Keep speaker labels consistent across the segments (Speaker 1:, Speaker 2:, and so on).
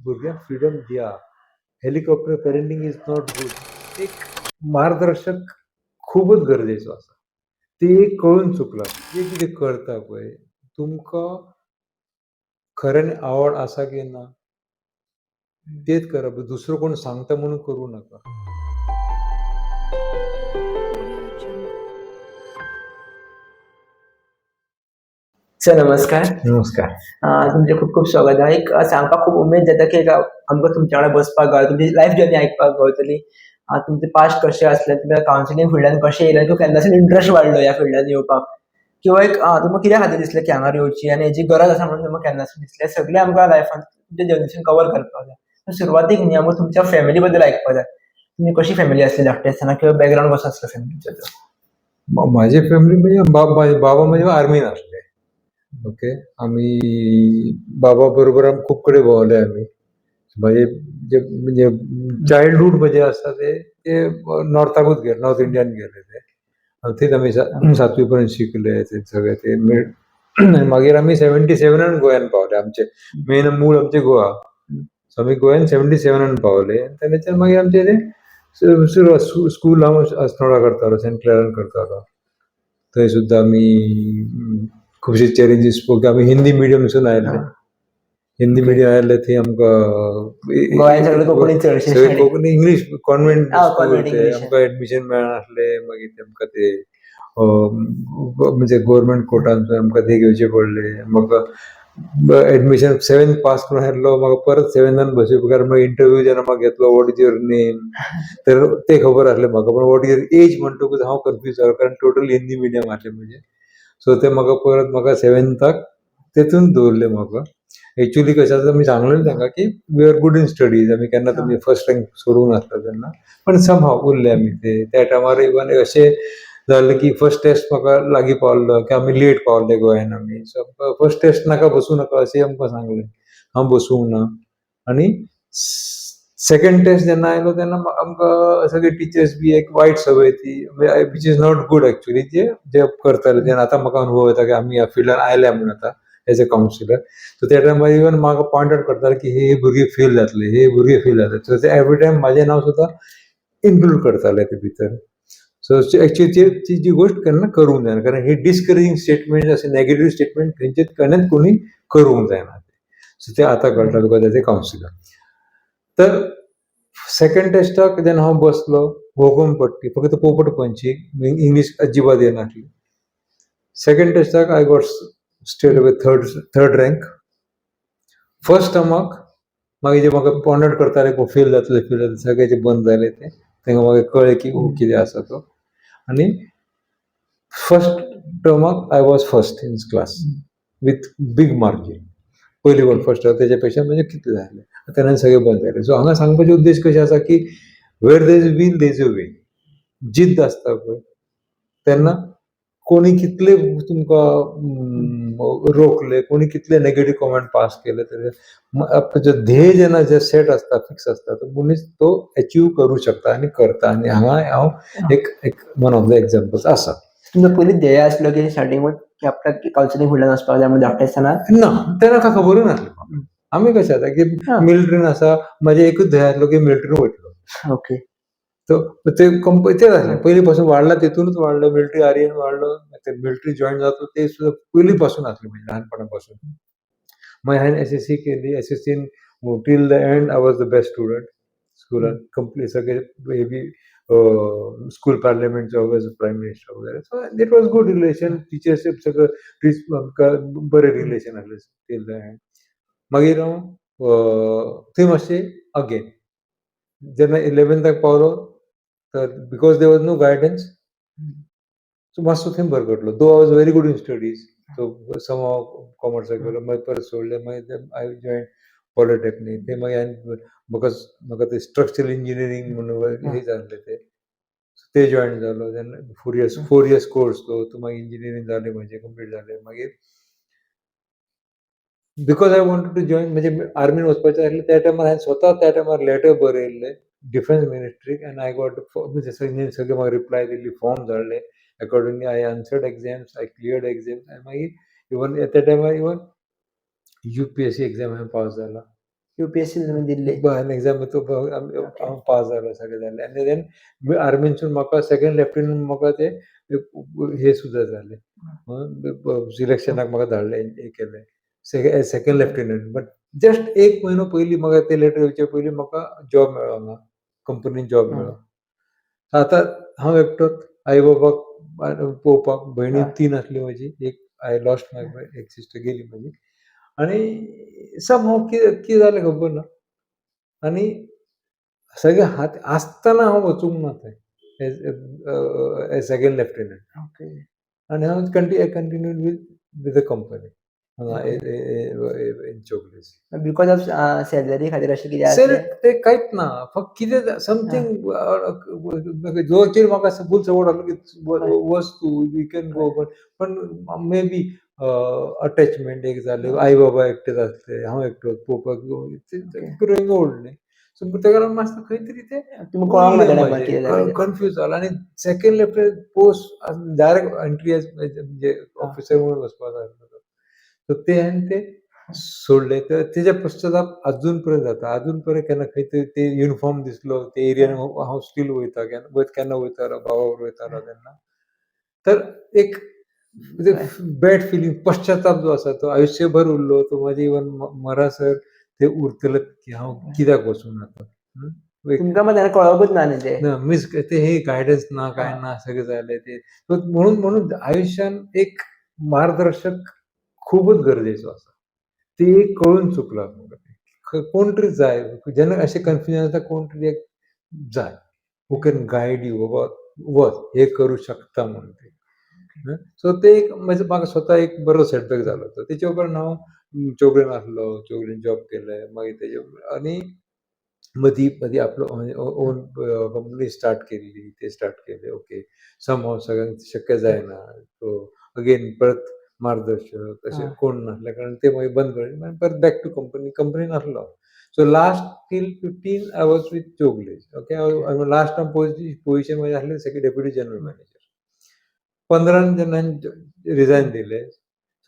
Speaker 1: भुरग्यांक फ्रिडम दिया. Helicopter parenting is not good. एक मार्गदर्शक खुबूच गरजेचो आसा. ती एक कळून चुकलां. जें कितें करता पळय, तुमकां खऱ्यांनी आवड आसा की ना तेच करप. दुसरो कोण सांगता म्हणून करूं नाका.
Speaker 2: Audio Jungle.
Speaker 3: Sir नमस्कार.
Speaker 1: नमस्कार.
Speaker 3: तुमचें खूब खूब स्वागत आहा. एक सांगपाक खूब उमेद जाता की एक आमकां तुमच्या वांगडा बसपाक गावलो, तुमची लायफ जर्नी आयकपाक गावतली. तुमचें पास्ट कशें आसलें, तुमी कावन्सिलींग फिल्डान कशें येयलें किंवा केन्नासून इंट्रस्ट वाडलो ह्या फिल्डान येवपाक, किंवा एक तुमकां कित्या खातीर दिसलें की हांगार येवची आनी हेजी गरज आसा म्हणून तुमकां केन्नासून दिसलें, सगळें आमकां लायफान तुमच्या जर्नीसून कवर करपाक जाय. सुरवातीक न्ही आमकां तुमच्या फॅमिली बद्दल आयकपाक जाय. तुमी कशी फॅमिली आसली धाकटी आसतना किंवा बॅकग्रावंड कसो आसलो फॅमिलीचो तो?
Speaker 1: माझी फॅमिली म्हणजे बाबा म्हणजे आर्मीन आसले. ओके, आमी बाबा बरोबर आमी खूब कडेन भोंवले आमी. म्हणजे जे म्हणजे चायल्डहूड म्हणजे आसा ते ते नॉर्थाकूच गेले, नॉर्थ इंडियान गेले ते. थंयच आमी सातवी पर्यंत शिकले ते सगळे ते. मागीर आमी 77 गोव्यान पावले. आमचे मेन मूळ आमचे गोवा. सो आमी गोव्यान 77 पावले. तेन्नाच्यान मागीर आमचे ते सुरवात. स्कूल हांव अस्नोडा करतालो, सेंट क्लेरान करतालो. थंय सुद्दां आमी खुबशे चॅलेंजीस पळोवन आमी हिंदी मिडियमसून आयिल्ले. हिंदी मिडियम आयिल्ले, थंय आमकां
Speaker 3: गोंयांत सगळे कोंकणी चडशे.
Speaker 1: सगळे Konkani, English convent school.
Speaker 3: Convent
Speaker 1: ते
Speaker 3: इंग्लीश.
Speaker 1: आमकां एडमिशन मेळनासलें. मागीर तेमकां ते म्हणजे गोवोरमेंट कोटान आमकां ते घेवचे पडले. म्हाका एडमिशन सेवेंथ पास करून आयिल्लो, म्हाका परत सेवेंतान बसोवपा, कारण मागीर इंटरव्यू जेन्ना म्हाका घेतलो, "What is your name?" तर ते खबर आसलें म्हाका, पण "What is your age?" म्हणटकूच हांव कन्फ्यूज जालो, कारण टोटल हिंदी मिडियम आसलें म्हजें. सो ते म्हाका परत म्हाका सेवेंथाक तेतून दवरले म्हाका. एक्चुअली कशें आसा, आमी सांगलेलें तांकां की we are good in studies. आमी केन्ना तुमी फर्स्ट रँक सोडूंक नासलो तेन्ना, पण समहाव उरले आमी ते. त्या टायमार इवन अशें जालें की फर्स्ट टेस्ट म्हाका लागीं पावल्लो की आमी लेट पावले गोंयान आमी. सो फर्स्ट टेस्ट नाका, बसूं नाका अशें आमकां सांगलें. हांव बसूंक ना आनी सेकंड टेस्ट जेन्ना आयलो तेन्ना आमकां सगळे टिचर्स बी एक वायट संवय ती, which is not good actually, जे जे करताले तेन्ना. आतां म्हाका अनुभव येता की आमी ह्या फिल्डान आयल्या म्हणून आतां एज अ कावन्सिलर, सो त्या टायमार इवन म्हाका पॉयंट आउट करताले की हे भुरगे फेल जातले, हे भुरगे फेल जातले. सो ते एवरी टायम म्हाजें नांव सुद्दां इन्क्लूड करताले ते भितर. सो एक्चुअली ती जी गोश्ट केन्ना करूंक जायना, कारण हे डिस्करेजींग स्टेटमेंट, अशें नेगेटीव स्टेटमेंट खंयचेच केन्नाच कोणी करूंक जायना. सो ते आतां कळटा because as a counsellor. तर सेकंड टेस्टाक जेन्ना हांव बसलो, घोगम पट्टी, फक्त पोपट पंची, इंग्लीश अजिबात येनासली. सेकंड टेस्टाक I got straight away third rank. First टर्माक मागीर जे म्हाका पॉयंट आउट करताले, फेल जातले, फेल जातले, सगळ्याचे बंद जाले ते. तांकां मागीर कळ्ळें की ओ कितें आसा तो. आनी first टर्माक I was first in class with big margin. पयली कोण फर्स्ट तेच्या पेक्षा म्हणजे कितले जालें, तेन्ना सगळें बंद जालें. सो हांगा सांगपाचो उद्देश कशें आसा की where there is will, there is a way. जिद्द आसता पळय, तेन्ना कोणी कितले तुमकां रोखले, कोणी कितले नेगेटीव कॉमेंट पास केले तरी आपलो ध्येय जेन्ना जे सेट आसता, फिक्स आसता, तो मनीस तो अचीव करूं शकता आनी करता. आनी हांगा हांव एक एक वन ऑफ the examples आसा.
Speaker 3: तुमचो पयलीं ध्येय आसलो की स्टार्टिंग की आपल्याक कावन्सिलींग फिल्डान वचपाक जाय म्हणून धाकटे आसतना?
Speaker 1: ना, तेन्ना काय खबरूय नासलें म्हाका. आमी कशें जाता की मिलिटरीन आसा, म्हाजें एकूच ध्येय आसलो की मिलिटरीन वयतलो. तो ते तेच आसलें, पयलीं पासून वाडला, तितूनच वाडलो, मिलिटरी आर्यन वाडलो. ते मिलिटरी जॉयन जातो ते सुद्दां पयलीं पासून आसलें, म्हणजे ल्हानपणा पासून. मागीर हांवें एसएससी केली. एसएससीन till the end I was the best student स्कुलान. कंप्लीट सगळे हे बी, स्कूल पार्लमेंटचो वॉज प्रायम मिनिस्टर वगैरे. So it was good relation, teachers सगळं आमकां बरें रिलेशन आसलें टील the and. मागीर हांव थंय मातशें अगेन जेन्ना इलेवन्थाक पावलो तर because there was no guidance, so मातसो थंय भरकटलो, though I was very good in studies. So somehow कॉमर्साक गेलो, मागीर परत सोडलें. मागीर I join polytechnic. ते मागीर हांवें म्हाका म्हाका ते स्ट्रक्चरल इंजिनियरींग म्हणून हे जाल्ले ते ते जॉयन जालो. तेन्ना 4 years, 4 years course तो. तो मागीर इंजिनियरींग जालें म्हजें, कंप्लीट जालें. मागीर because I wanted to join, म्हणजे आर्मीन वचपाचें आसलें त्या टायमार, हांवें स्वता त्या टायमार लेटर बरयल्लें डिफेन्स मिनिस्ट्रीक आनी I got, म्हणजे सगळे सगळे म्हाका रिप्लाय दिली, फॉर्म धाडले. Accordingly I answered exams, I cleared exams. आनी मागीर इवन त्या टायमार इवन यूपीएससी एग्जाम हांवें पास जाला.
Speaker 3: युपीएससी तुमी दिल्ली.
Speaker 1: एग्जाम तो हांव पास जालो, सगळें जालें. आनी देन आर्मीनसून म्हाका सेकंड लेफ्टनंट म्हाका ते हे सुद्दां जाले, सिलेक्शनाक म्हाका धाडले, हे केलें सेकंड लेफ्टनंट. बट जस्ट एक म्हयनो पयलीं म्हाका ते लेटर येवचे पयलीं म्हाका जॉब मेळ्ळो ना, कंपनीन जॉब मेळ्ळो. आतां हांव एकटोच आई बाबाक पळोवपाक, भयणी तीन आसल्यो म्हजी, एक I lost माय एक सिस्टर गेली म्हजी. आनी सम हाव कितें कितें जालें खबर ना, आनी सगळे हात आसतना हांव वचूंक ना थंय एज सेकंड लेफ्टनंट. आनी हांव continue with the company हांगा in Chowgule's.
Speaker 3: Because of salary खातीर अशें कितें
Speaker 1: सर
Speaker 3: आसलें?
Speaker 1: ते कांयच ना, फक्त कितें समथींग जोचेर म्हाका फूल सपोर्ट आसलो की वच तूं, you can go. पण मे बी अटॅचमेंट एक जालें, आई बाबा एकटेच आसले, हांव एकटो पळोवपाक, ग्रोइंग ओल्ड न्ही, सो तेका लागून मातसो खंय तरी ते
Speaker 3: तुमकां कळोंक ना तेन्ना कितें जालें तें.
Speaker 1: कन्फ्यूज जालो. आनी second lieutenant post direct entry म्हणजे ऑफिसर म्हणून वचपाक जाय आसलो, सो ते हांवें ते सोडले. तर तेजे पश्चाताप अजून पर्यंत जाता. अजून पर्यंत केन्ना खंय तरी ते युनिफॉर्म दिसलो ते एरियान हांव स्टील वयता केन्ना केन्ना वयतालो, बाबा बरोबर वयतालो तेन्ना, तर एक बॅड फिलींग, पश्चाताप जो आसा तो आयुश्यभर उरलो. तो म्हाजे इवन मरासर ते उरतले की हांव कित्याक वचूंक ना तो.
Speaker 3: तुमकां मात तेन्ना कळोकूच ना न्ही तें.
Speaker 1: ना, मिस ते हे गायडन्स ना, काय ना, सगळें जालें ते. म्हणून म्हणून आयुश्यान एक मार्गदर्शक खूबच गरजेचो आसा. ते एक कळून चुकलां म्हाका, कोण तरी जाय जेन्ना अशें कन्फ्युजन आसता, कोण तरी एक जाय हू can guide you, बाबा वच, हे करूं शकता म्हणून ते. सो ते एक म्हजे म्हाका स्वता एक बरो सेटबॅक जालो तो. तेच्या उपरांत हांव चौगुलेन आसलो, चौगुलेन जॉब केलें. मागीर तेजे आनी मदीं मदीं आपलो ओन कंपनी स्टार्ट केल्ली, ते स्टार्ट केले. ओके, समहाव सगळ्यांक शक्य जायना, सो अगेन परत मार्गदर्शक अशें कोण नासल्या कारणान ते मागीर बंद पडलें. परत बॅक टू कंपनी, कंपनीन आसलो. So last till 15 I was with Chowgule. Okay, last time position म्हजी आसली सेकंड डेप्युटी जनरल मॅनेजर. 15 जेन्ना हांवें रिजायन दिलें,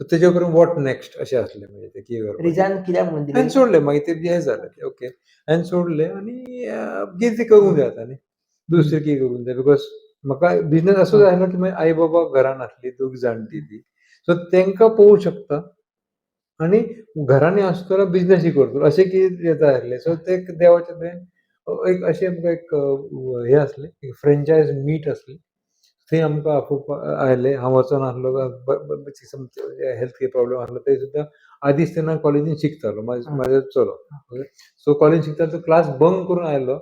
Speaker 1: सो तेच्या उपरांत what next अशें आसलें, म्हणजे ते कितें करपाचें.
Speaker 3: रिजायन कित्याक म्हणून दिलें?
Speaker 1: हांवें सोडलें. मागीर ते हें जालें, ओके, हांवें सोडलें आनी कितें तें करूंक जाय आतां न्ही, दुसरें कितें करूंक जाय, because म्हाका बिजनेस असो जाय आसलो की मागीर आई बाबा घरान आसली, दोग जाणटी ती, सो तांकां पळोवंक शकता आनी घरांनी आसतना बिजनसूय करतलो अशें कितें जाय आसलें. सो ते देवाचें तें एक अशें आमकां एक हें आसलें, एक फ्रेंचायज मीट आसली, थंय आमकां आपोवपाक आयले. हांव वचनासलो, हेल्थ प्रॉब्लम आसलो तरी सुद्दां आदींच तेन्ना कॉलेजीन शिकतालो म्हाजो चलो. सो कॉलेज शिकतालो तो क्लास बंक करून आयलो,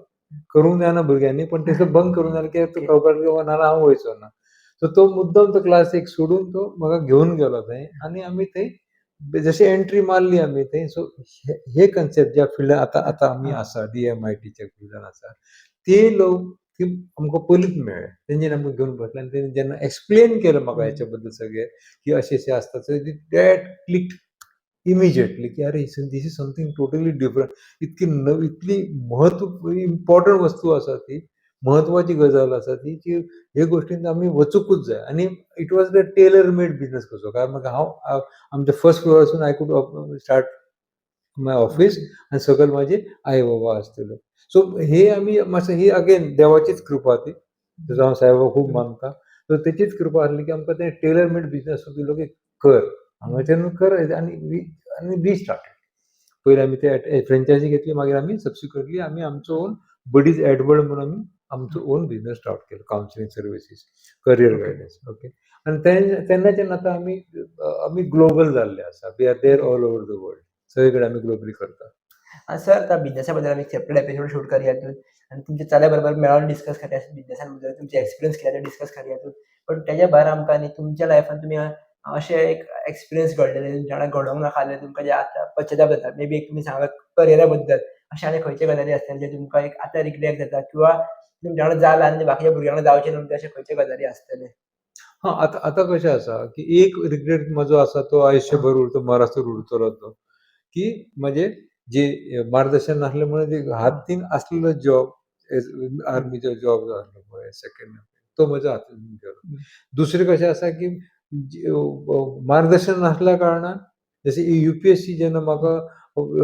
Speaker 1: करूंक जायना भुरग्यांनी, पण तेचो बंक करूंक जायना कित्याक तो खबर ना हांव वयचो ना. सो तो मुद्दम तो क्लास एक सोडून तो म्हाका घेवन गेलो थंय. आनी आमी थंय जशी एंट्री मारली आमी थंय, सो हे कन्सेप्ट ज्या फिल्डान आतां आतां आमी आसा, डीएमआयटीच्या फिल्डान आसा, ते लोक ती आमकां पयलींच मेळ्ळे. तेंच्यानी आमकां घेवन बसले आनी तेणी जेन्ना एक्सप्लेन केलें म्हाका हेच्या बद्दल सगळें की अशें अशें आसता, that clicked immediately की अरे, this is something totally different. इतकी नवी, इतली म्हत्व इम्पॉर्टंट वस्तू आसा, ती म्हत्वाची गजाल आसा ती की हे गोष्टीन आमी वचूंकूच जाय. आनी it was the tailor made business कसो, कारण म्हाका हांव आमच्या first फ्लोरासून I could start my office आनी सकयल म्हाजे आई बाबा आसतले. सो हे आमी मातशें ही अगेन देवाचीच कृपा ती, तेजो हांव साईबाबा खूब मानता. सो तेचीच कृपा आसली की आमकां ते टेलर मेड बिजनस दिलो की कर हांगाच्यान कर. आनी we started. पयलीं आमी ते फ्रेंचायजी घेतली, मागीर आमी सबसिक्वंटली आमी आमचो ओन बडीज एडवर्ड म्हणून आमी आमचो ओन बिजनस स्टार्ट केलो, counselling services, career guidance. Okay, आनी तेन्नाच्यान आतां आमी ग्लोबल जाल्ले आसा. We are there all over the world, सगळे कडेन आमी ग्लोबली करता.
Speaker 3: सर, आता बिझनेसा बद्दल आमी सेपरेट एपिसोड शूट करूया आनी तुमच्या चल्या बरोबर मेळोन डिस्कस करूया, बिझनेसा बद्दल तुमचे एक्सपिरियन्स कितें ते डिस्कस करूया. पण तेज्या भायर आमकां न्ही तुमच्या लायफान तुमी अशें एक एक्सपिरियन्स घडलेले तुमच्या वांगडा घडोवंक नाकाले, तुमकां जे आतां पश्चाताप जाता, मे बी एक तुमी सांगला करियरा बद्दल, अशें आनी खंयचे गजाली आसतले जे तुमकां एक आतां रिग्रेट जाता किंवा तुमच्या वांगडा जाला आनी बाकीच्या भुरग्यांक जावचें न्हू, अशे खंयचे गजाली आसतले?
Speaker 1: हा, आतां आतां कशें आसा की एक रिग्रेट म्हजो आसा, तो आयुश्यभर उरतो, मरासर उरतलो तो, की म्हजे जे मार्गदर्शन नासलें म्हणून जे हातीन आसलेलो जॉब, आर्मीचो जॉब जो आसलो पळय सेकंड, तो म्हज्या हातीन गेलो. दुसरें कशें आसा की मार्गदर्शन नासल्या कारणान जशें युपीएससी जेन्ना म्हाका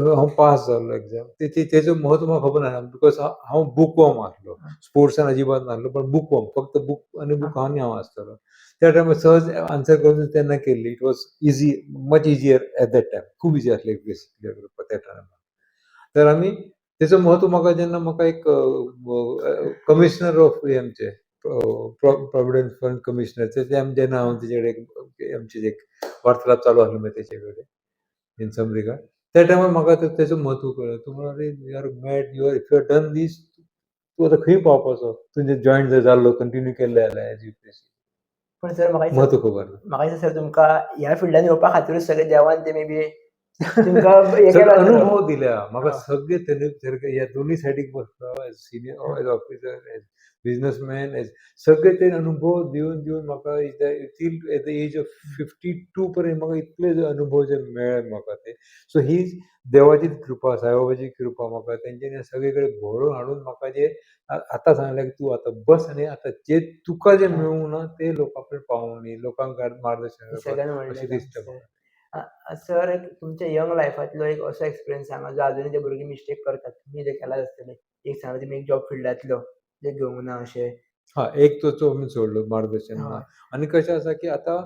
Speaker 1: हांव पास जाल्लो एग्जाम. तेजो म्हत्व म्हाका खबर नासलें, because हांव बूक वर्म आसलो. स्पोर्ट्सान अजिबात नासलो, पण बूक वर्म, फक्त बूक आनी बुकांनी हांव आसतालो. त्या टायमार सहज आन्सर करून तेन्ना केल्ली. It was easy, much easier at that time. खूब इजी आसलें यूपीएससी क्लियर करपाक त्या टायमार. तर आमी तेचो म्हत्व म्हाका जेन्ना म्हाका एक कमिशनर ऑफ हे आमचे प्रोविडंट फंड कमिशनर, ते जेन्ना हांव तेजे कडेन आमचे एक वार्तालाप चालू आसलो मागीर तेचे कडेन इन सम रिगार्ड, त्या टायमार म्हाका तेचो म्हत्व कळ्ळें. तूं म्हणलो, "अरे, you are mad, you are if you are done this, तूं आतां खंय पावपाचो तुजें जॉयन जर जाल्लो, कंटिन्यू केल्लें जाल्यार एज यूपीएससी."
Speaker 3: पण सर, म्हाका दिसता
Speaker 1: म्हत्व खबर ना.
Speaker 3: म्हाका दिसता सर, तुमकां ह्या फिल्डान येवपा खातीरूच सगळें देवान ते मे बी तुमकां हें
Speaker 1: सगळे
Speaker 3: केलां आसतलो.
Speaker 1: अनुभव दिल्या म्हाका. सगळे तेणी सारके ह्या दोन्ही सायडीक बसलो, as senior, as officer, as businessman, as सगळे ते अनुभव दिवन दिवन म्हाका till at the age of 52 पर्यंत म्हाका इतले जे अनुभव जे मेळ्ळे म्हाका ते. सो ही देवाची कृपा, साईबाबाची कृपा. म्हाका तेंच्यांनी सगळे कडेन घडोवन हाडून म्हाका जे आतां सांगलें की तूं आतां बस आनी आतां जे तुका जें मेळूंक ना ते लोकां कडेन पावोवनी, लोकांक मार्गदर्शन करपाक
Speaker 3: सगळ्यान व्हडलें
Speaker 1: अशें
Speaker 3: काम
Speaker 1: दिसता
Speaker 3: सर.
Speaker 1: म्हाका.
Speaker 3: सर, एक तुमच्या यंग लायफांतलो एक असो एक्सपिरियन्स सांगा जो आजुनूय ते भुरगे मिस्टेक करतात, तुमी जे केलां आसतलें. एक सांगा तुमी, एक जॉब फिल्डांतलो जे घेवंक ना अशें.
Speaker 1: हा, एक तो तो आमी सोडलो, मार्गदर्शन ना. आनी कशें आसा की आतां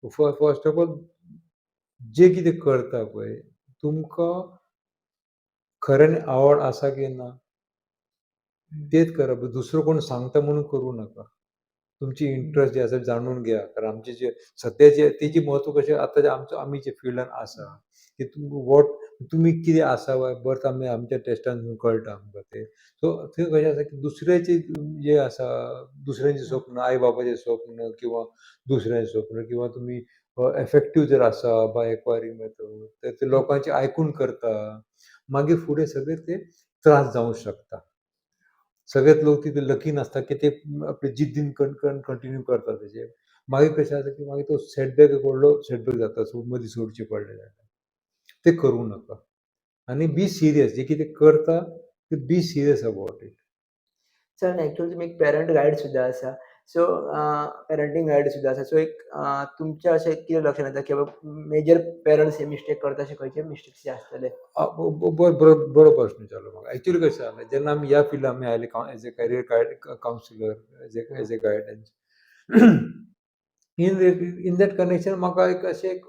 Speaker 1: फर्स्ट ऑफ ऑल जे कितें करता पळय, तुमकां खऱ्यांनी आवड आसा की ना तेच करप. दुसरो कोण सांगता म्हणून करूं नाका. तुमची इंट्रस्ट जे आसा जाणून घेया. कारण आमचे जे सद्या जे तेजी म्हत्व कशें आतां जे आमचो आमी जे फिल्डान आसा की तुमकां वॉट तुमी कितें आसा बाय बर्थ आमी आमच्या टेस्टान कळटा आमकां तें. सो थंय कशें आसा की दुसऱ्याचे जे आसा, दुसऱ्यांचे स्वप्न, आई बाबाचें स्वप्न किंवा दुसऱ्यांचे स्वप्न किंवा तुमी एफेक्टीव जर आसा बाय एक्वायरींग मेथड, तर ते लोकांचे आयकून करता, मागीर फुडें सगळे ते त्रास जावंक शकता. सगळेच लोक तितले लकी नासता की ते आपले जिद्दीन कंटिन्यू करता तेजे. मागीर कशें आसा की मागीर तो सेटबॅक, एक व्हडलो सेटबॅक जाता. सो मदीं सोडचें पडलें जाल्यार ते करूं नाका आनी बी सिरियस. जे कितें करता ते be serious about it.
Speaker 3: Sir, actually तुमी एक पेरंट गायड सुद्दां आसा, सो पेरंटींग गायड सुद्दां आसा. सो एक तुमच्या अशें कितें लक्षांत येता की बाबा मेजर पेरंट्स हे मिस्टेक करता, अशे खंयचे मिस्टेक्स जे आसतले?
Speaker 1: बरो बरो प्रश्न विचारलो म्हाका. एक्चुअली कशें जालें, जेन्ना आमी ह्या फिल्डान आमी आयले as a career guide counsellor, as a guidance, in that connection म्हाका एक अशें एक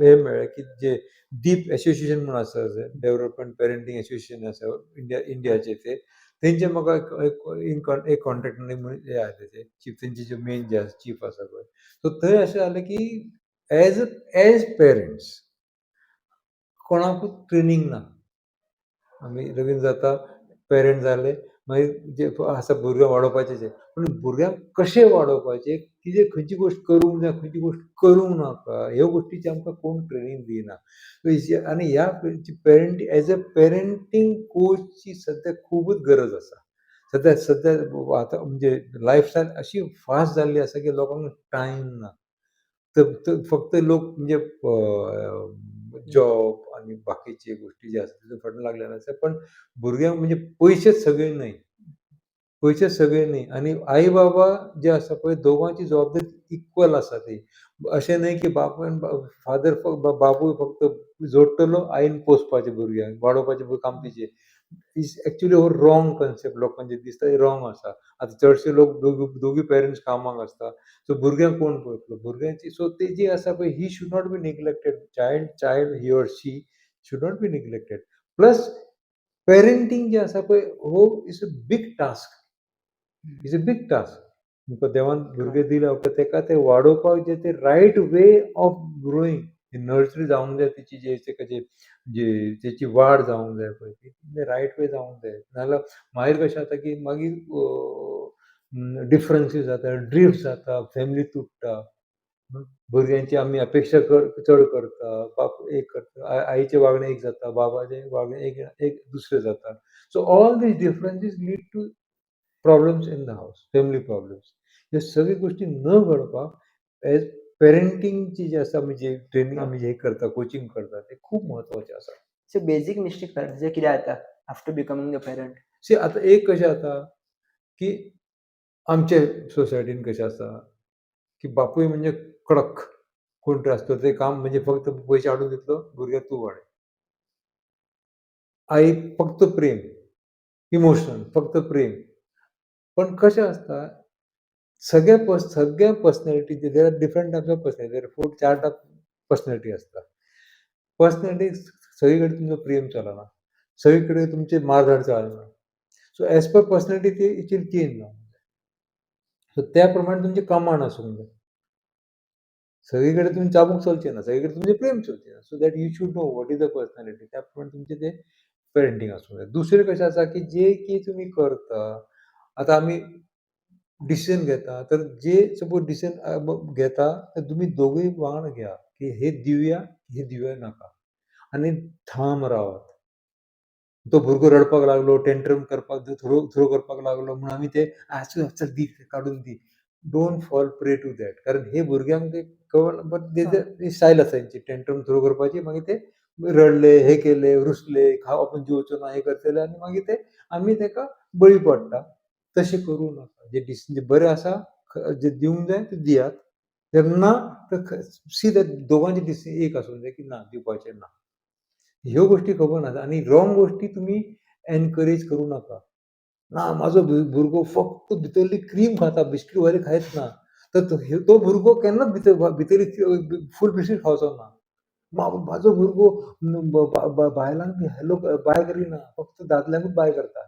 Speaker 1: हें मेळ्ळें की जे दीप एसोसिएशन म्हणून आसा, डेव्हलपमेंट पेरंटींग एसोसिएशन आसा इंडियाचे, ते तेंचे म्हाका एक एक कॉन्टेक्ट हे आयले, ते चीफ, तेंचे जे मेन जे चीफ आसा पळय. सो थंय अशें जालें की एज पेरंट्स कोणाकूच ट्रेनींग ना. आमी लगीन जाता, पेरंट जाले, मागीर जे आसा भुरग्यांक वाडोवपाचें जे, पूण भुरग्यांक कशें वाडोवपाचें, कितें खंयची गोश्ट करूंक जाय, खंयची गोश्ट करूंक नाका, ह्यो गोश्टीची आमकां कोण ट्रेनींग दिना. आनी ह्या पेरंट एज अ पेरंटींग कोचची सद्या खुबूच गरज आसा सद्या. सद्या आतां म्हणजे लायफस्टायल अशी फास्ट जाल्ली आसा की लोकांक टायम ना. तर फक्त लोक म्हणजे जॉब आनी बाकीचे गोश्टी जे आसा तितून फाटल्यान लागलेले आसा. पण भुरग्यांक म्हणजे पयशेच सगळे न्हय, पयशे सगळे न्हय. आनी आई बाबा जे आसा पळय, दोगांची जबाबदारी इक्वल आसा. ती अशें न्हय की बापायन, फादर, बापूय फक्त जोडटलो, आईन पोसपाचें, भुरग्यांक वाडोवपाचें काम तिचें, is actually हो रॉंग कन्सेप्ट लोकांचे दिसता, रॉंग आसा. आतां चडशे लोक दोगी पेरंट्स कामाक आसता. सो भुरग्यांक कोण पळयतलो भुरग्यांची? सो तेजी आसा पळय, he should not be neglected. Child, he or she should not be neglected. Plus parenting जे आसा पळय, हो is a big task, is a big task. तुमकां देवान भुरगें दिल्या उपरांत तेका ते वाडोवपाक जे ते right way of growing, nursery जावंक जाय तेची, जे तेका जे जे तेची वाड जावंक जाय पळय, ती रायट वे जावंक जाय. नाजाल्यार मागीर कशें जाता की मागीर डिफरन्सीस जाता, ड्रिफ्ट जाता, फॅमिली तुट्टा. भुरग्यांची आमी अपेक्षा चड करता, बाप एक करता, आईचें वागणें एक जाता, बाबाचें वागणें एक एक दुसरें जाता. So all these differences lead to problems in the house, family problems. ह्यो सगळ्यो गोश्टी न घडपाक एज पेरंटींगची जी आसा, म्हणजे ट्रेनींग आमी जे करता, कोचिंग करता, ते खूब म्हत्वाचें आसा.
Speaker 3: सो बेजीक मिस्टेक पेरंट्स कितें जाता आफ्टर बिकमींग अ पेरंट?
Speaker 1: सी, आतां एक कशें जाता की आमचे सोसायटीन कशें आसा की बापूय म्हणजे कडक कोण तरी आसतो. ते काम म्हणजे फक्त पयशे हाडून दितलो, भुरग्याक तूं वाडय. आई फक्त प्रेम, इमोशनल, फक्त प्रेम. पण कशें आसता, सगळ्या पर्सनॅलिटीचे, there are different types of personality, there four, चार टायप पर्सनॅलिटी आसता. पर्सनॅलिटी सगळी कडेन तुमचो प्रेम चलना, सगळी कडेन तुमचे मारधाड चलना. सो एज पर पर्सनॅलिटी ती it will change जावंक जाय. सो त्या प्रमाणे तुमचे कमांड आसूंक जाय. सगळी कडेन तुमी चाबूक चलचें ना, सगळी कडेन तुमचें प्रेम चलचें ना. So that you should know what is the personality. त्या प्रमाणे तुमचें तें पेरंटींग आसूंक जाय. दुसरें कशें आसा की जे कितें तुमी करता, आतां आमी डिसिजन घेता, तर जे सपोज डिसिजन घेता तर तुमी दोगूय वांगडा घेया की हे दिवया, हे दिवया नाका, आनी ठाम रावात. तो भुरगो रडपाक लागलो, टेंट्रम करपाक, थ्रो थ्रो करपाक लागलो म्हणून आमी ते आसूं, चल दी, काडून दी. Don't fall prey to that, कारण हे भुरग्यांक ते कळना, बट स्टायल आसा तेंची टेंट्रम थ्रो करपाची. मागीर ते रडले, हे केले, रुसले, खाव आपूण जेवचो ना, हे करतले आनी मागीर ते आमी तेका बळी पडटा. तशें करूं नाका. जे डिसिजन बरें आसा, जे दिवंक जाय ते दियात. जर ना तर सी that दोगांचे डिसिजन एक आसूंक जाय की ना, दिवपाचें ना. ह्यो गोश्टी खबर नासता आनी रॉंग गोश्टी तुमी एनकरेज करूं नाका. ना, म्हाजो भुरगो फक्त भितरली क्रीम खाता, बिस्कीट वगैरे खायत ना, तर तो भुरगो केन्नाच भितरली फूल बिस्कीट खावचो ना. म्हाजो भुरगो बायलांक हॅलो बाय करिना, फक्त दादल्यांकूच बाय करता.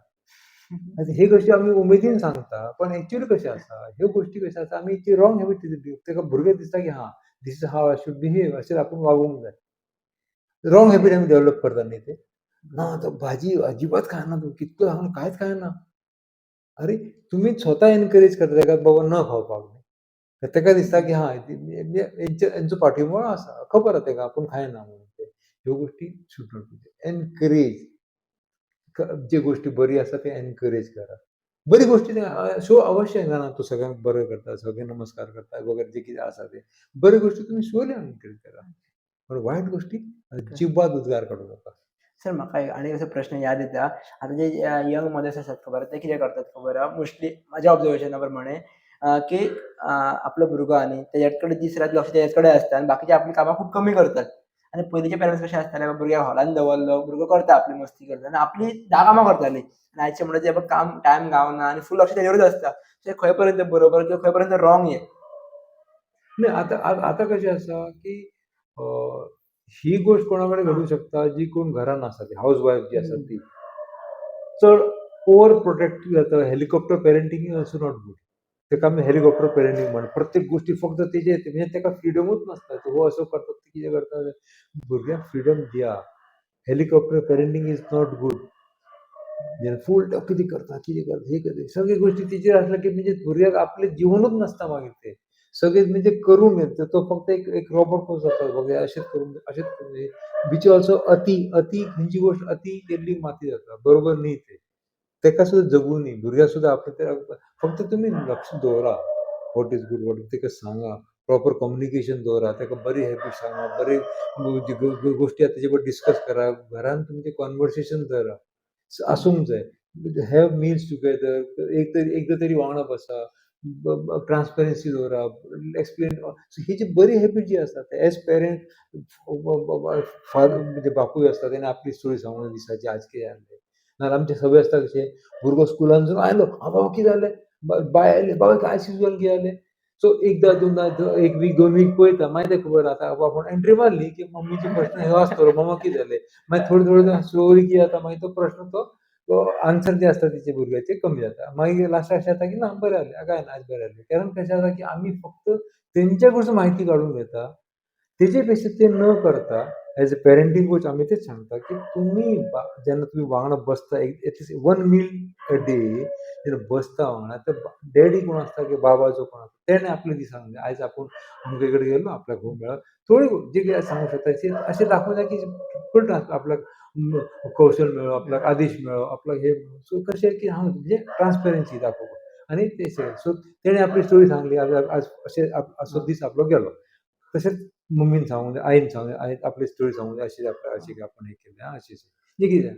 Speaker 1: आनी हे गोश्टी आमी उमेदीन सांगता, पण एक्चुअली कशें आसा, ह्यो गोश्टी कश्यो आसा, आमी ती रॉंग हॅबिट, ताका भुरग्याक दिसता की हां, this is how I should behave, अशें आपूण वागूंक जाय. रॉंग हॅबिट आमी डेव्हलप करता न्ही ते. ना, तो भाजी अजिबात खायना, तूं कितलो सांगून कांयच खायना. अरे, तुमी स्वता एनकरेज करता ताका बाबा न खावपाक न्ही. तर ताका दिसता की हां, हेंचो पाठिंबो आसा, खबर आसा ताका आपूण खायना म्हणून ते. ह्यो गोश्टी should not be encourage. जे गोश्टी बरी आसा ते एनकरेज करा. बरी गोश्टी शो अवश्य ना, तूं सगळ्यांक बरें करता, सगळ्यांक नमस्कार करता वगैरे जे कितें आसा ते बऱ्यो गोश्टी तुमी श्योरली एनकरेज करा, पण वायट गोश्टी अजिबात उद्गार काडूं नाका.
Speaker 3: सर, म्हाका एक आनी असो प्रश्न याद येता. आतां जे यंग मदर्स आसात खबर आहा, ते कितें करतात खबर आहा, मोस्टली म्हाज्या ऑब्जर्वेशना प्रमाणे की आपलो भुरगो आनी तेज्या कडेन दीस रात लक्ष तेज्याच कडेन आसता आनी बाकीची आपली कामां खूब कमी करतात. आनी पयलींचे पेरंट्स कशे आसताले, भुरग्याक हॉलान दवरलो, भुरगो करता आपली मस्ती करता आनी आपली 10 कामां करताली. आनी आयचे म्हणटा ते काम टायम गावना आनी फूल लक्ष तेजेरूच आसता. ते खंय पर्यंत बरोबर किंवा खंय पर्यंत रॉंग हें?
Speaker 1: नाही, आता आता कशें आसा की ही गोश्ट कोणा कडेन घडूंक शकता, जी कोण घरान आसा, ती हावज वायफ जी आसा ती चड ओवर प्रोटेक्टीव जाता. Helicopter parenting is also not good. ताका आमी हेलिकॉप्टर पेरंटींग म्हणटा. प्रत्येक गोश्टी फक्त तेजे, म्हणजे ताका फ्रिडमूच नासता. हो असो करता, कितें करता. भुरग्यांक फ्रिडम दिया. Helicopter parenting is not good. फूल कितें करता, कितें करता, हें करता, सगळे गोश्टी तेजेर आसले की म्हणजे भुरग्याक आपलें जिवनूच नासता. मागीर ते सगळे म्हणजे करून घेता. तो फक्त एक एक रोबोट कसो जाता, बघ अशेंच करूंक, अशेंच करूंक. Which also अति अति, खंयची गोश्ट अति केल्ली माती जाता, बरोबर न्ही ते. ताका सुद्दां जगूं न्ही भुरग्याक सुद्दां आपलें ते. फक्त तुमी लक्ष दवरा, what is good, what, ताका सांगा, प्रॉपर कम्युनिकेशन दवरा, ताका बरी हॅबिट सांगा, बरी गोश्टी आसा तेजे बरोबर डिस्कस करा. घरान तुमचें कॉन्वर्सेशन दवरा, आसूंक जाय. Have meals together. एक तरी, एकदां तरी वांगडा बसा, ट्रान्सपरन्सी दवरा, एक्सप्लेन. ही जी बरी हॅबिट जी आसा, एज पेरंट, फादर म्हणजे बापूय आसता, तेणे आपली स्टोरी सांगून दिसाची, आज कितें जालें. नाजाल्यार आमचे सवय आसता कशें, भुरगो स्कुलानसून आयलो, आं बाबा कितें जालें, बाय आयलें, बाबा काय सुजन कितें जालें. सो एकदां दोनदां, एक वीक 2 वीक पळयता, मागीर तें खबर जाता. आपूण एंट्री मारली की मम्मीचे प्रश्न हो आसतलो, मम्मा कितें जालें. मागीर थोडे थोडे स्लोली कितें जाता, मागीर तो प्रश्न, तो आन्सर जे आसता तेचे भुरग्याचे कमी जाता. मागीर लास्टाक अशें जाता की ना, बरें जालें, काय ना, आज बरें जालें. कारण कशें आसा की आमी फक्त तेंच्या कडसून म्हायती काडून घेता. तेजे पेक्षा ते न करता, एज अ पेरंटींग कोच आमी तेच सांगता की तुमी जेन्ना तुमी वांगडा बसता, at least one meal a day जेन्ना बसता वांगडा, तर डॅडी कोण आसता की बाबा जो कोण आसता, तेणे आपले दीस सांगूंक जाय, आयज आपूण अमके कडेन गेल्लो, आपल्याक खूब मेळ्ळो, थोडी जे कितें सांगूंक शकता अशें दाखोवंक जाय की फूल आपल्याक कौशल मेळ्ळो, आपल्याक आदेश मेळ्ळो, आपल्याक हे. सो कशें की हांव म्हणजे ट्रान्सपरन्सी दाखोवप आनी ते सो तेणे आपली स्टोरी सांगली, आज आज अशें असो दीस आपलो गेलो. तशेंच मम्मीन सांगूंक जाय, आईन सांगूंक जाय, आईन आपली स्टोरी सांगूंक जाय, अशें आपल्या अशें आपण हें केलें अशें अशें जें कितें.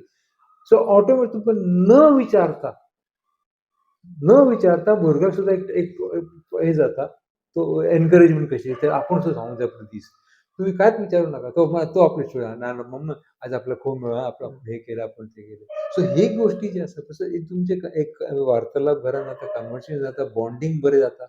Speaker 1: सो ऑटोमॅटीक तुमकां न विचारता, न विचारता भुरग्याक सुद्दां एक एक हे जाता, तो एनकरेजमेंट कशी, ते आपूण सुद्दां सांगूंक जाय आपलो दीस. तुम्ही कांयच विचारू नाका, तो तो आपले स्टुडंट ना मम्मा आज आपलं खूप मेळ्ळो, आपलं हे केलं, आपण ते केलं. सो ही गोष्टी जी आसा, तसो एक तुमचे एक वार्तालाप घरान जाता, कन्वर्सेशन जाता, बॉन्डींग बरें जाता.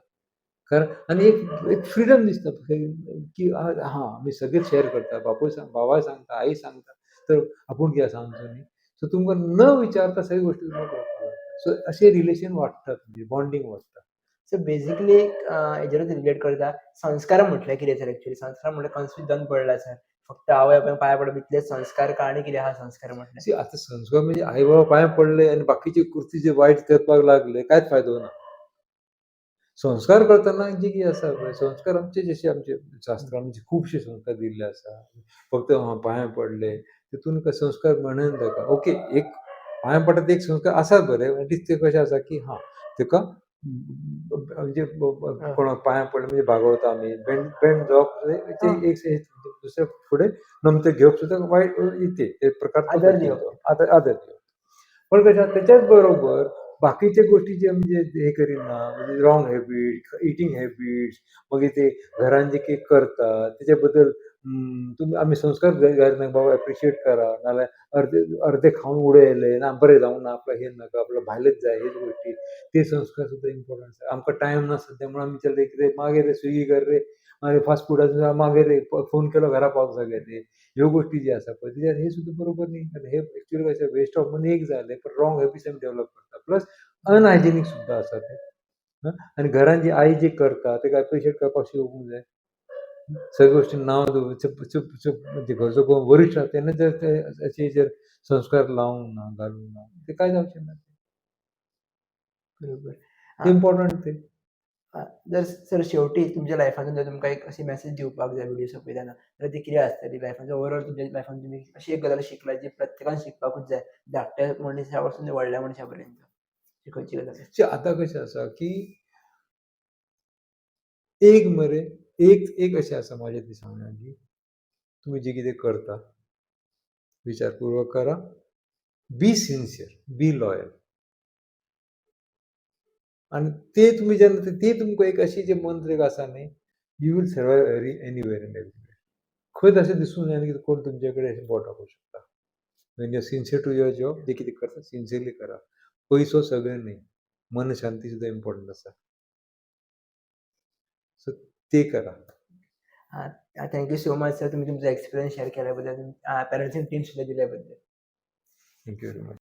Speaker 1: कारण आनी एक एक फ्रिडम दिसता की हां, आमी सगळेच शेअर करता, बापूय सांग, बाबाय सांगता, आई सांगता, तर आपूण कित्याक सांगचो न्ही. सो तुमकां न विचारता सगळी गोष्टी तुमकां कळपाक लागता. सो अशें रिलेशन वाडटा, तुमचें बॉन्डींग वाडटा.
Speaker 3: सो बेसिकली हेजेरूच रिलेट करता, संस्कार म्हटल्यार कितें सर एक्चुअली? संस्कार म्हटल्यार कन्फ्यूज जावन पडला सर. फक्त आवय बापायक पांय पडप इतलेच संस्कार का आनी कितें आहा संस्कार म्हटल्यार?
Speaker 1: सी, आतां संस्कार म्हणजे आई बाबा पांय पडले आनी बाकीचे कृती जे वायट करपाक लागले, कांयच फायदो ना. संस्कार करतना जे कितें आसा पळय, संस्कार आमचे जशे आमचे शास्त्रान आमचे खुबशे संस्कार दिल्ले आसा. फक्त पांय पडले तितून काय संस्कार म्हणना ताका. ओके, एक पांय पडटा ते एक संस्कार आसा बरे, एटलीस्ट ते कशें आसा की हां ताका म्हणजे कोणाक पांय पडले म्हणजे बागवता आमी, बेंड बेंड जावप ते एक दुसऱ्या फुडें नमतें घेवप सुद्दां वायट ते प्रकार.
Speaker 3: आदर दिवप.
Speaker 1: आदर आदर दिवप. पण कशें आसा, तेच्याच बरोबर बाकीचे गोष्टी जे म्हणजे हे करिना, म्हणजे रॉंग हॅबिट, इटींग हॅबिट्स, मागीर ते घरान जे कितें करता तेच्या बद्दल तुमी आमी संस्कार घालना, बाबा एप्रिशिएट करा, नाल्यार अर्दे अर्दे खावन उडयले ना, बरें जावंक ना, आपल्याक हे नाका, आपल्याक भायलेच जाय, हेच गोष्टी, ते संस्कार सुद्दां इम्पॉर्टंट आसा. आमकां टायम ना सद्या म्हणून आमी विचारले कितें मागीर रे स्विगी कर रे, मागीर फास्ट फूड आसा, मागीर रे फोन केलो घरा पावता सगळे ते. ह्यो गोष्टी ज्यो आसा पळय तेच्यार हे सुद्दां बरोबर न्ही. कारण हे एक्चुअली कशें वेस्ट ऑफ मनी एक जालें, पण रॉंग हॅबिट्स आमी डेवलप करता, प्लस अनहायजेनीक सुद्दां आसा तें. आनी घरान जी आई जी करता ताका एप्रिशिएट करपाक शिकूंक जाय. सगळ्यो गोश्टी नांव म्हणजे घरचो कोण वरिश्ठ आसा तेन्ना जर ते अशे जर संस्कार लावंक ना, घालूंक ना, ते काय जावचें ना.
Speaker 3: बरोबर.
Speaker 1: इम्पॉर्टंट ते.
Speaker 3: जर सर शेवटी तुमच्या लायफान जर तुमकां एक अशी मॅसेज दिवपाक जाय व्हिडिओ सोंपयतना जाल्यार ती कितें आसतली? लायफान ओवरऑल तुमच्या लायफान तुमी अशी एक गजाल शिकला जी प्रत्येकान शिकपाकूच जाय, धाकट्या मनशा पासून ते व्हडल्या मनशा पर्यंत, ती खंयची गजाल?
Speaker 1: सी, आतां कशें आसा की एक मरे एक एक अशें आसा म्हाजें तें सांगणें की तुमी जें कितें करता विचारपूर्वक करा, बी सिन्सियर, बी लॉयल. आनी ते तुमी जेन्ना ते तुमकां एक अशी जे मंत्र एक आसा न्ही, you will survive anywhere and everywhere. खंयच अशें दिसूंक जायना की कोण तुमचे कडेन अशें बोट दाखोवंक शकता. When you sincere to your job, जें कितें करता सिन्सियरली करा. पयसो सगळें न्ही, मन शांती सुद्दां इम्पॉर्टंट आसा. सो ते करा.
Speaker 3: Thank you so much sir, तुम्ही तुमचा एक्सपिरियन्स शेअर केल्याबद्दल, पॅरेंट्सिंग टिप्स सुद्धा दिल्याबद्दल.
Speaker 1: Thank you very much.